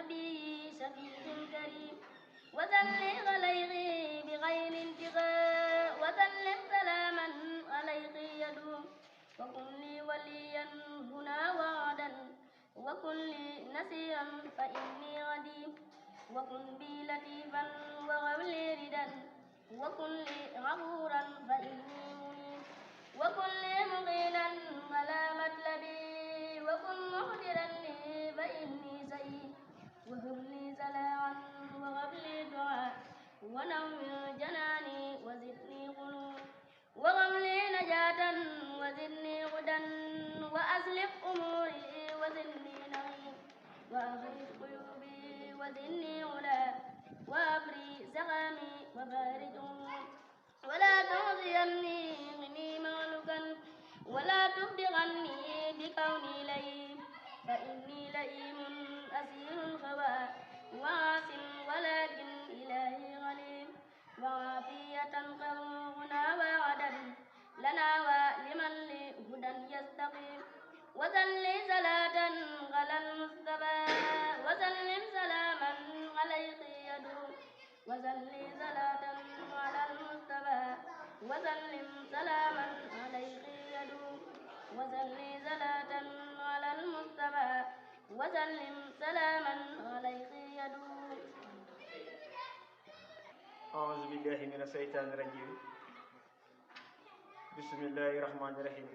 نبي شفيع كريم وسلم عليه بغير انتقاء وسلم سلاما عليه يدوم وكن لي وليا هنا وعدا وكن لي نسيرا فإني غديم وكن بي لطيفا وهب لي ردا وكن لي غفورا فإني منيب وكن لي مقيلا على مطلبي وكن مهدرا لي فإني سعيد وهب لي سلاما وهب لي دعاء ونور جناني وزدني قلوب وهب لي نجاة وزدني هدى وأسلف أموري وزدني نعيم وأغرق قلوبي وزدني علا وأبري سقامي وبارد ولا تعصيني مني مغلقا ولا تبدغني بكوني لئيم فإني لئيم أسير الخوى وعاص ولكن إلهي غليم وعافية قرنا وعدا لنا ولمن لهدى يستقيم وسلي صلاة على المصطفى وسلم سلاما عليك يدوم وسلي صلاة على المصطفى وسلم سلاما عليك يدوم وسلي صلاة على المصطفى وسلم سلاما عليك يدوم أعوذ بالله من الشيطان الرجيم بسم الله الرحمن الرحيم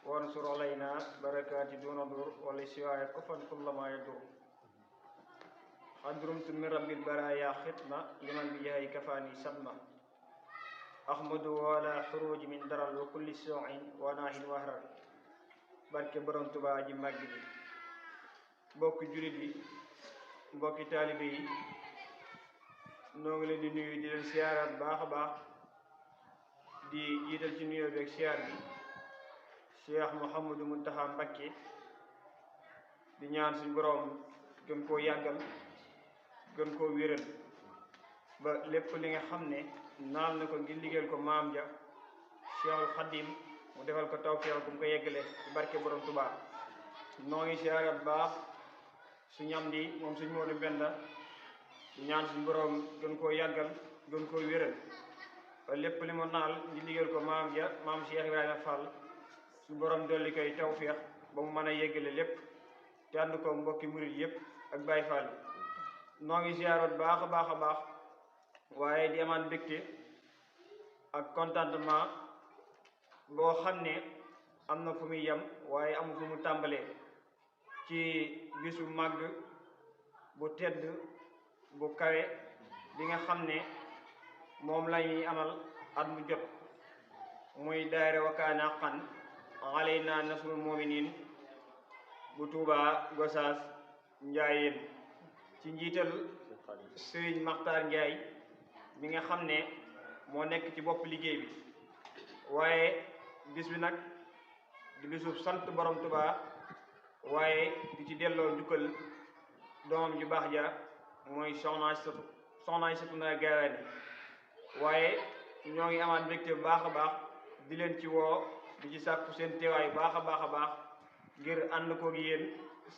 وانصر علينا بركات دون ضر ولسواء كفن كل ما يضر أدرمت من رب البرايا ختمة لمن بجاه كفاني سمة أحمد على خروج من درل وكل سوء وناه وهرر barke borom Tuubaa ji màgg ji mbokki jullit yi mbokki taalibe yi noo ngi leen di nuyu di leen siyaaraat baax a baax di jiital ci nuyoo bi ak siyaar bi Cheikh Mouhamadou Mountakha Mbacké di ñaan suñ borom gën koo yàggal gën koo wéral ba lépp li nga xam ne naal na ko ngir liggéeyal ko maam ja Cheikhul Khadim mu defal ko tawfeex bu mu ko yeggale ci barke borom Tuubaa noo ngi siyaaraat baax suñu am di moom suñ Moodu Mbenda di ñaan suñ borom gën koo yàggal gën koo wéral ba lépp li mu naal di liggéeyal ko maam ja maam Cheikh Ibrahima Fall suñ borom dolli koy tawfeex ba mu mën a yeggale lépp te ànd ko mbokki murit yëpp ak Baay Fall noo ngi siyaaraat baax a baax a baax waaye di amaat mbégte ak contentement boo xam ne am na fu muy yem waaye amul fu mu tàmbalee ci bisu màgg bu tedd bu kawe bi nga xam ne moom lañuy amal at mu jot muy daayira Wakana Haqqan Alaynaa Nasrul Mu'miniin bu Tuubaa Gosaas Njaayeen ci njiital Sëriñ Maxtaar Njaay mi nga xam ne moo nekk ci bopp liggéey bi waaye bis bi nag di bisu sant borom Tuubaa waaye di ci delloo njukkal doomam ju baax ja mooy soxna Aysatu na Gaawaan waaye ñoo ngi amaat mbégte bu baax a baax di leen ci woo di ci sàkku seen teewaay baax a baax a baax ngir ànd koog yéen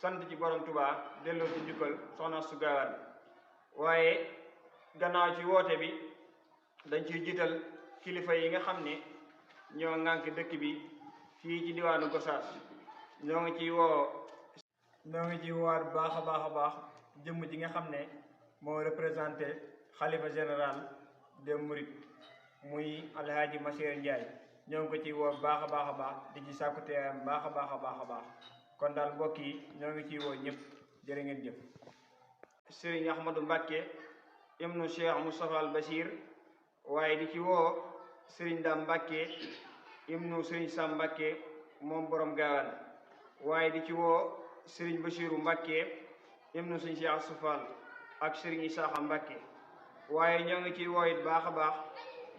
sant ci borom Tuubaa delloo ci njukkal soxna Astu Gaawaan waaye gannaaw ci woote bi dañ ciy jiital kilifa yi nga xam ne ñoo ŋànk dëkk bi fii ci diwaanu Gosaas ñoo ngi ciy woowaat baax a baax a baax jëmm ji nga xam ne moo représenté xalifa général des Mourides muy Alhaaji Masseer Njaay ñoo ngi ko ciy woo baax a baax a baax di ci sàkku teewam baax a baax a baax a baax kon daal mbokk yi ñoo ngi ciy woo ñëpp jërë ngeen jëf. Sëriñ Ahmadou Mbacké ibnu Cheikh Moustapha al Bachir waaye di ci woo Sëriñ Dam Mbacké ibnu Sëriñ Sam Mbacké moom borom Gaawaan waaye di ci woo Sëriñ Bachiru Mbacké ibnu Sëriñ Cheikh Astou Fall ak Sëriñ Isaaxa Mbacké waaye ñoo ngi ciy woo it baax a baax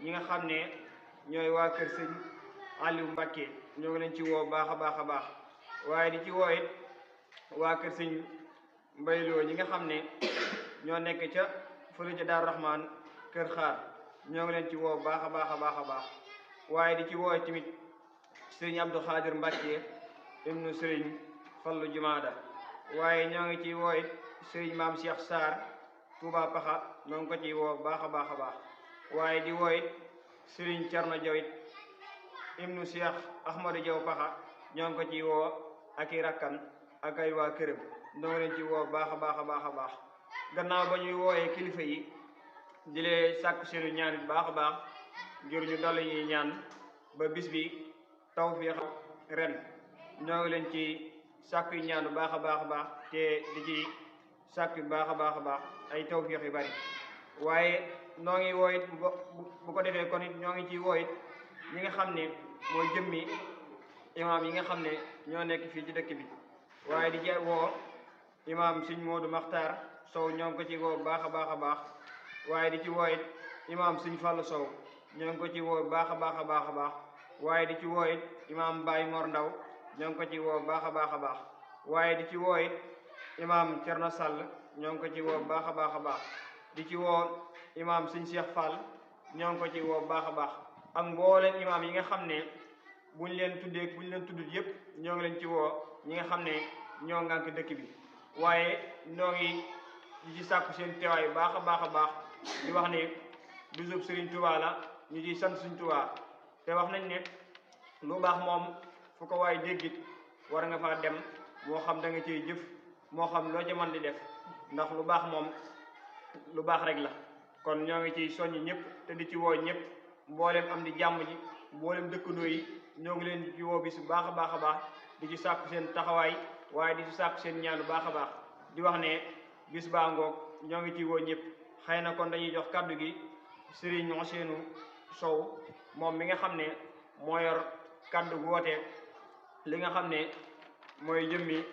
ñi nga xam ne ñooy waa kër Sëriñ Aliou Mbacké ñoo ngi leen ci woo baax a baax a baax waaye di ci woo it waa kër Sëriñ Mbayloo ñi nga xam ne ñoo nekk ca fële ca Daaru Rahman kër Xaar ñoo ngi leen ci woo baax a baax a baax a baax waaye di ci woo tamit Sëriñ Abdou Khadir Mbacké ibnu Sëriñ Fallu Jumaada waaye ñoo ngi ci woo it sëriñ maam Cheikh Sarr Touba Paxa ñoo ngi ko ciy woo baax a baax a baax waaye di woo it sëriñ Cerno Jaw it ibnu Cheikh Ahmadou Jaw Paxa ñoo ngi ko ciy woo ak i rakkam ak ay waa këram ñoo ngi leen ci woo baax a baax a baax a baax gannaaw ba ñuy wooyee kilifa yi di lee sàkku seenu ñaan it baax a baax ngir ñu dolli ñuy ñaan ba bis bi tawfiix ren ñoo ngi leen ci sàkku ñaan bu baax a baax a baax te di ci sàkku baax a baax a baax ay tawfiix yu bari waaye noo ngi woo it bu ko defee kon it ñoo ngi ciy woo it ñi nga xam ne mooy jëmmi imaam yi nga xam ne ñoo nekk fii ci dëkk bi waaye di ci woo imaam Sëñ Moodu Maxtaar Sow ñoo ngi ko ci woo baax a baax a baax waaye di ci woo it imaam Sëñ Fallu Sow ñoo ngi ko ci woo baax a baax a baax a baax waaye di ci woo it imaam Baye Mor Ndaw ñoo ngi ko ci woo baax a baax a baax waaye di ci woo it imaam Cerno Sall ñoo ngi ko ci woo baax a baax a baax di ci woo imaam Sëñ Cheikh Fall ñoo ngi ko ci woo baax a baax ak mbooleen imaam yi nga xam ne buñ leen tuddut yépp ñoo ngi leen ci woo ñi nga xam ne ñoo ngànk dëkk bi waaye ñoo ngi di ci sàkku seen teewaay baax a baax a baax di wax ne bisub Serigne Touba la ñu ciy sant Serigne Touba te wax nañ ne lu baax moom fu ko waay déggit war nga faa dem moo xam da nga ciy jëf moo xam loo ci mën di def ndax lu baax moom lu baax rek la kon ñoo ngi ciy soññ ñëpp te di ci woo ñëpp mboolem am di jàmm ji mboolem dëkkandoo yi ñoo ngi leen di ci woo bis bu baax a baax a baax di ci sàkku seen taxawaay waaye di ci sàkku seen ñaan bu baax a baax di wax ne bis baa ngoog ñoo ngi ci woo ñëpp xëy na kon dañuy jox kàddu gi Serigne Ousseynou Sow moom mi nga xam ne moo yor kàddu gu woote li nga xam ne mooy jëmmi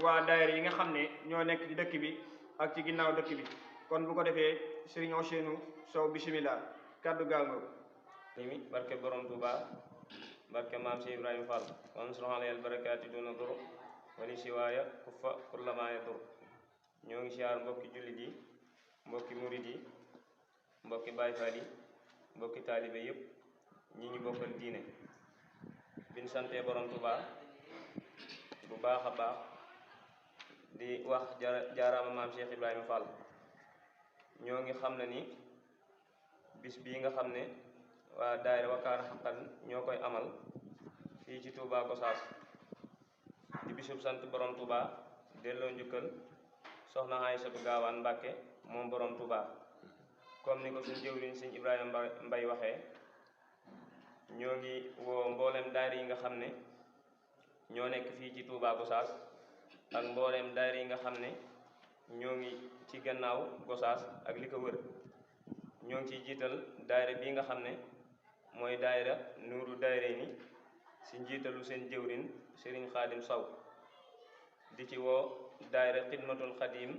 waa daayira yi nga xam ne ñoo nekk ci dëkk bi ak ci ginnaaw dëkk bi kon bu ko defee Serigne Ousseynou Sow bismillah kàddu gaa ngoog mi barke borom Touba barke maam si Ibrahima Fall wan soxalayal barakaati duna dur wali siwaaya kuffa kullamaaya dur ñoo ngi siyaar mbokki jullit yi mbokki murid yi mbokki Baay Faal yi mbokki taalibe yépp ñi ñu bokkal diine biñ sante borom Touba bu baax a baax di wax jaaraama maam Cheikh Ibrahima Fall ñoo ngi xam ne ni bis bii nga xam ne waa daayira Wakana Haqqan ñoo koy amal fii ci Touba Gossas di bisub sant borom Touba delloo njukkal soxna Aysatu Gaawaan Mbàkke moom borom Touba comme ni ko suñ jëwriñ Sëñ Ibrahima Mbay waxee ñoo ngi woo mboolem daayira yi nga xam ne ñoo nekk fii ci Touba Gossas ak mboolem daayira yi nga xam ne ñoo ngi ci gannaaw Gossas ak li ko wër ñoo ngi ciy jiital daayira bii nga xam ne mooy daayira Nuuru Daarayni si njiitalu seen jëwrin Serigne Khadim Sow di ci woo daayira Xidmatul Xadim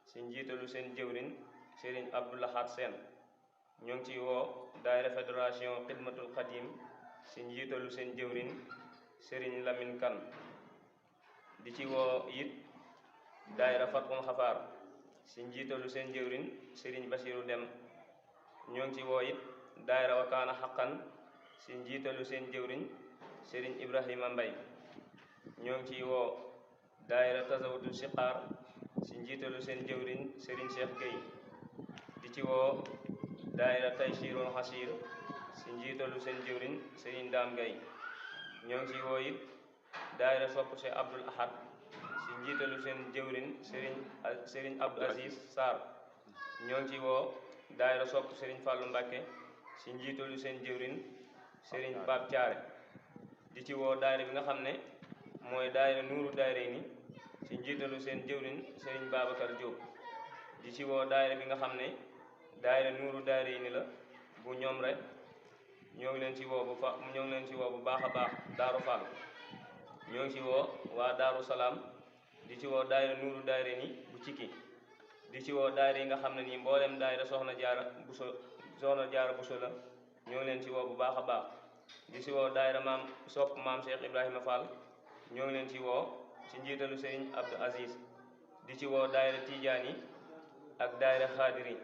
si njiitalu seen jëwrin Serigne Abdou Lahad Sène ñoo ngi ciy woo daayira fédération Xidmatul Xadim si njiitalu seen jëwrin Serigne Lamine Kan di ci woo it daayira Fatul Xafaar si njiitalu seen jëwrin Serigne Basiru Dem ñoo ngi ci woo it daayira Wakana Haqqan si njiitalu seen jëwriñ Serigne Ibrahima Mbay ñoo ngi ciy woo daayira Tazawudu Siqaar si njiitalu seen jëwriñ Serigne Cheikh Gueye di ci woo daayira Taysirul Hasir si njiitalu seen jëwriñ Serigne Dame Gueye ñoo ngi ciy woo it daayira Sopp Cheikh Abdoul Ahad si njiitalu seen jëwriñ Serigne Abdou Aziz Sarr ñoo ngi ciy woo daayira Sopp Serigne Fallou Mbacke si njiitalu seen jëwriñ Serigne Pape Thiaré di ci woo daayira bi nga xam ne mooy daayira Nuuru Daarayni si njiitalu seen jëwriñ Serigne Babacar Diop di ci woo daayira bi nga xam ne daayira Nuuru Daarayni la bu ñoom rek ñoo ngi leen ci woo bu baax a baax Daaru Fall ñoo ngi ci woo waa Daaru Salaam di ci woo daayira Nuuru Daarayni bu Cikki di ci woo daayira yi nga xam ne nii mboolem daayira Soxna Jaara Buso la ñoo ngi leen ci woo bu baax a baax di ci woo daayira sopp maam Cheikh Ibrahima Fall ñoo ngi leen ci woo ci njiitalu Serigne Abdou Aziz di ci woo daayira Tijaan yi ak daayira Xaadir yi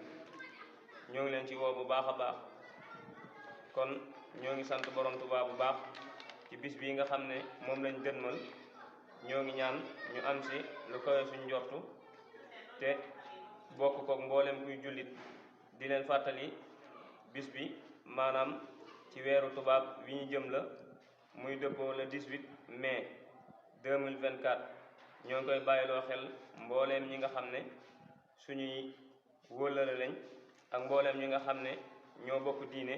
ñoo ngi leen ci woo bu baax a baax kon ñoo ngi sant borom Tuubaa bu baax ci bis bii nga xam ne moom lañ dënmal ñoo ngi ñaan ñu am si lu kawe suñ njortu te bokk koog mboolem kuy jullit di leen fàttali bis bi maanaam ci weeru tubaab wi ñu jëm la muy dëppoo le 18 mai 2024 ñoo ngi koy bàyyiloo xel mbooleem ñi nga xam ne suñuy wóllëre lañ ak mbooleem ñi nga xam ne ñoo bokk diine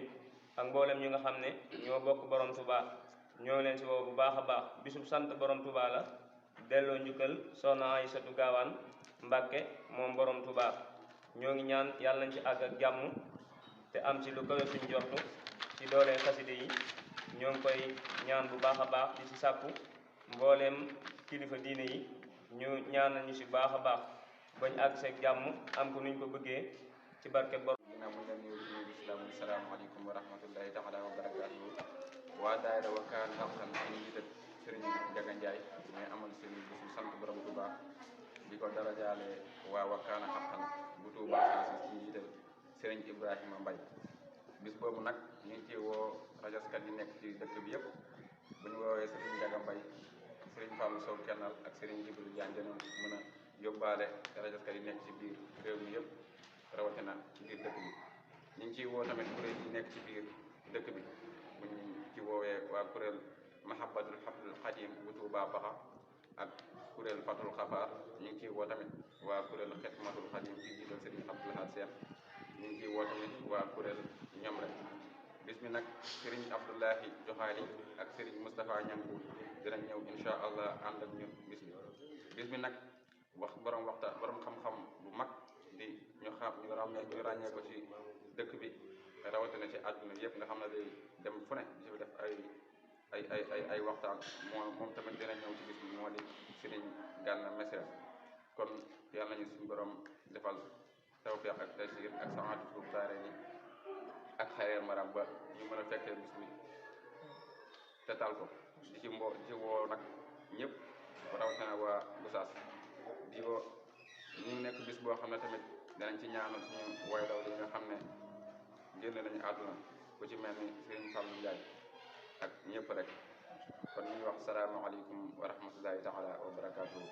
ak mbooleem ñi nga xam ne ñoo bokk borom Tuubaa ñoo leen si woo bu baax a baax bisub sant borom Tuubaa la delloo njukkal soxna Aysatu Gaawaan Mbàkke moom borom Tuubaa ñoo ngi ñaan yàlla nañ ci àgg ak jàmm te am ci lu kawe suñ jortu ci doolee xaside yi ñoo ngi koy ñaan bu baax a baax di ci sàkku mbooleem kilifa diine yi ñu ñaanal ñu si baax a baax bañ àgg seeg jàmm am ko nuñ ko bëggee ci barke borom. ginnaaw mu leen nuyu di islam salaamaaleykum wa rahmatullahi taala wa barakatuhu waa daayira Wakana Haqqan ci njiital Serigne Njaga Njaay ñooy amal seen bisu sant borom Tuubaa di ko darajaale waa Wakana Haqqan bu Tuubaa ci njiital Serigne Ibrahima Mbay bis boobu nag ñu ngi ci woo rajaskat yi nekk ci dëkk bi yëpp bu ñu woowee Serigne Njaga Mbay Serigne Fallou Sow Kennal ak Serigne Jibril Jaan dina mën a yóbbaale rajaskat yi nekk ci biir réew mi yëpp rawatina ci biir dëkk bi ñu ngi ciy woo tamit kuréel yi nekk ci biir dëkk bi bu ñu ci woowee waa kuréel Mahabbatul Habdul Xadim bu Tuubaa Baxa ak kuréel Fatul Xafaar ñu ngi ciy woo tamit waa kuréel Xidmatul Xadim ci jiital Serigne Abdoul Ahad Seex ñu ngi ciy woo tamit waa kuréel ñoom rek bis bi nag Serigne Abdoulahi Joxaali ak Serigne Moustapha Ñangu dinañ ñëw insha allah ànd ak ñun bis bi nag borom xam-xam bu mag di ñu ràññee ko ci dëkk bi rawatina ci àdduna yëpp nga xam ne day dem fu ne di fi def ay waxtaan moom tamit dina ñëw ci bis bi moo di Serigne Gana Messere kon yàlla nañu suñu borom defal tawfiq ak taysiir ak saatu daare ni ak xareer maram ba ñu mën a fekkee bis bi te tal ko di ci woo nag ñëpp rawatina waa Gosaas di woo ñu nekk bis boo xam ne tamit danañ ci ñaanal suñu waylaw yi nga xam ne génn nañu àdduna ku ci mel ni Serigne Fallou Ndiaye ak ñëpp rek kon ñu wax salaamaaleykum wa rahmatullahi taala wa barakatuhu